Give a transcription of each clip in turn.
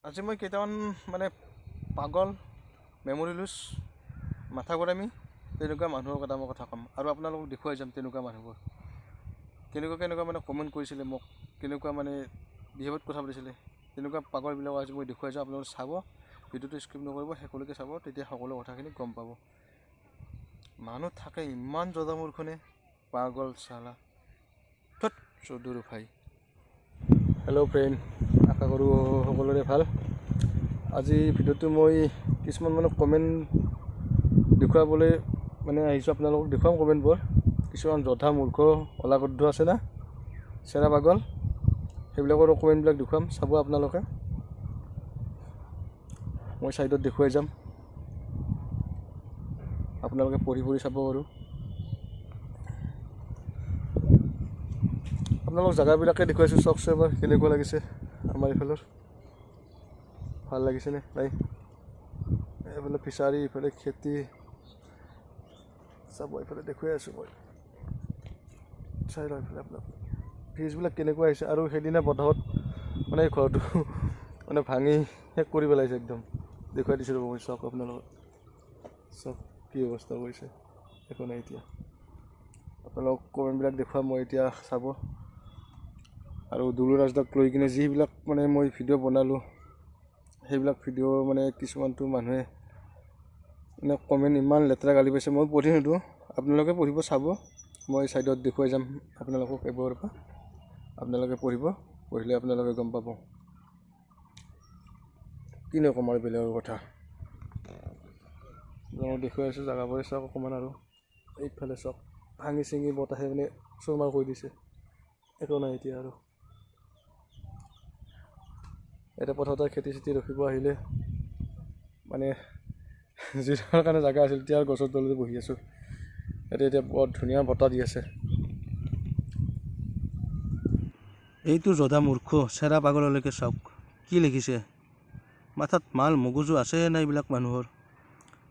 আজি মই কেইটামান মানে পাগল, মেমৰি লুজ, মাথা গৰমী তেনেকুৱা মানুহৰ কথা মই কথা ক'ম আৰু আপোনালোকক দেখুৱাই যাম। তেনেকুৱা মানুহবোৰ কেনেকুৱা কেনেকুৱা মানে কমেণ্ট কৰিছিলে মোক, কেনেকুৱা মানে বিহেভত কথা পাতিছিলে, তেনেকুৱা পাগলবিলাকক আজি মই দেখুৱাই যাম। আপোনালোকে চাব, ভিডিঅ'টো স্কিপ নকৰিব, শেষলৈকে চাব, তেতিয়া সকলো কথাখিনি গম পাব। মানুহ থাকে ইমান জদামূৰ্খনে, পাগল চালা, থত চদুৰ ভাই। হেল্ল' ফ্ৰেণ্ড, আশা কৰোঁ সকলোৰে ভাল। আজি ভিডিঅ'টো মই কিছুমান মানে কমেণ্ট দেখুৱাবলৈ মানে আহিছোঁ, আপোনালোকক দেখুৱাম কমেণ্টবোৰ। কিছুমান জধা মূৰ্খ অলাগদ্ধ আছে না, চেৰা পাগল, সেইবিলাকৰো কমেণ্টবিলাক দেখুৱাম, চাব আপোনালোকে। মই ছাইডত দেখুৱাই যাম, আপোনালোকে পঢ়ি পঢ়ি চাব। আৰু আপোনালোক জেগাবিলাকে দেখুৱাইছোঁ, চাওকচোন এবাৰ কেনেকুৱা লাগিছে আমাৰ এইফালৰ, ভাল লাগিছেনে নাই? এইফালে ফিচাৰী, এইফালে খেতি, চাব এইফালে দেখুৱাই আছোঁ মই, চাই লওঁ এইফালে আপোনাক ফিজবিলাক কেনেকুৱা আহিছে। আৰু সেইদিনা বতাহত মানে ঘৰটো মানে ভাঙি শেষ কৰি পেলাইছে একদম, দেখুৱাই দিছোঁ ৰ'ব মই, চাওক আপোনালোকক, চাওক কি অৱস্থা কৰিছে। একো নাই, এতিয়া আপোনালোক কমেণ্টবিলাক দেখুৱাম মই এতিয়া, চাব। আৰু দুলু ৰাজদাক লৈ কিনে যিবিলাক মানে মই ভিডিঅ' বনালোঁ, সেইবিলাক ভিডিঅ' মানে কিছুমানটো মানুহে মানে কমেণ্ট ইমান লেতেৰা গালি পাইছে, মই পঢ়ি নিদিওঁ, আপোনালোকে পঢ়িব চাব। মই ছাইডত দেখুৱাই যাম আপোনালোকক এইবোৰৰ পৰা, আপোনালোকে পঢ়িব, পঢ়িলে আপোনালোকে গম পাব। কিনো ক'ম আৰু বেলেগৰ কথা, মই দেখুৱাই আছোঁ জেগাবোৰে চাওক অকণমান। আৰু এইফালে চাওক, ভাঙি চিঙি বতাহে মানে চুৰমাৰ কৰি দিছে, একো নাই এতিয়া। আৰু এতিয়া পথাৰতে খেতি চেতি ৰখিব আহিলে মানে জিৰাৰ কাৰণে জেগা আছিল, এতিয়া আৰু গছৰ তলতে বহি আছোঁ। ইয়াতে এতিয়া বৰ ধুনীয়া বতাহ দি আছে। এইটো জধা মূৰ্খ চেৰা পাগললৈকে চাওক কি লিখিছে। মাথাত মাল মগজু আছে নাই এইবিলাক মানুহৰ?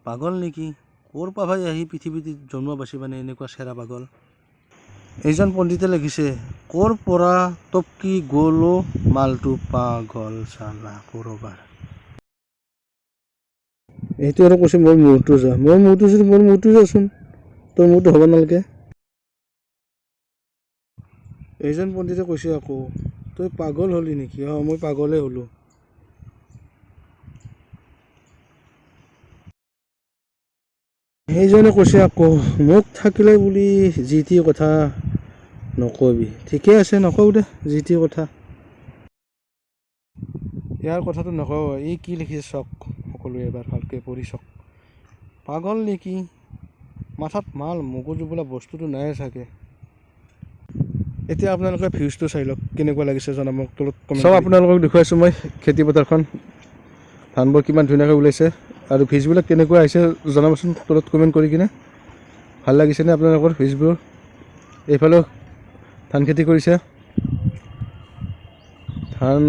পাগল নেকি? ক'ৰ পৰা ভাই আহি পৃথিৱীত জন্ম পাইছে মানে এনেকুৱা চেৰা পাগল। এইজন পণ্ডিতে লিখিছে, ক'ৰ পৰা টপকি গ'লো মালটো পাগল চালা ক'ৰবাৰ। এইটো আৰু কৈছে মোৰ মূৰটো যা, মোৰ মূৰটো যদি মোৰ মূৰটো যাচোন, তোৰ মূৰটো হ'ব নালাগে। এইজন পণ্ডিতে কৈছে আকৌ, তই পাগল হ'লি নেকি? অঁ, মই পাগলেই হ'লোঁ। সেইজনে কৈছে আকৌ, মোক থাকিলে বুলি যি টি কথা নকবি। ঠিকে আছে, নকওঁ দে যি টি কথা। ইয়াৰ কথাটো নকওঁ, ই কি লিখিছে চাওক সকলোৱে এবাৰ ভালকৈ পঢ়ি চাওক। পাগল নেকি? মাথাত মাল মগজু বোলা বস্তুটো নাই চাগে। এতিয়া আপোনালোকে ভিউজটো চাই লওক, কেনেকুৱা লাগিছে জনাব তলত কমেণ্ট। চব আপোনালোকক দেখুৱাইছোঁ মই খেতি পথাৰখন, ধানবোৰ কিমান ধুনীয়াকৈ ওলাইছে আৰু ভিউজবিলাক কেনেকুৱা আহিছে জনাবচোন তলত কমেণ্ট কৰি কিনে। ভাল লাগিছেনে আপোনালোকৰ ভিউজবোৰ? এইফালেও ধান খেতি কৰিছে, ধান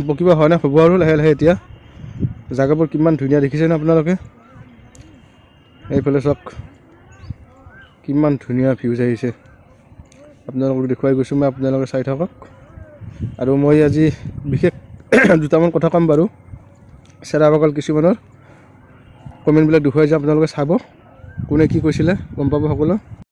পকিব হোৱা নাই, হ'ব আৰু লাহে লাহে। এতিয়া জেগাবোৰ কিমান ধুনীয়া দেখিছেনে আপোনালোকে? এইফালে চাওক কিমান ধুনীয়া ভিউজ আহিছে, আপোনালোকক দেখুৱাই গৈছোঁ মই, আপোনালোকে চাই থাকক। আৰু মই আজি বিশেষ দুটামান কথা ক'ম বাৰু, চেৰা পাগল কিছুমানৰ কমেণ্টবিলাক দেখুৱাই যাম, আপোনালোকে চাব কোনে কি কৈছিলে, গম পাব সকলো।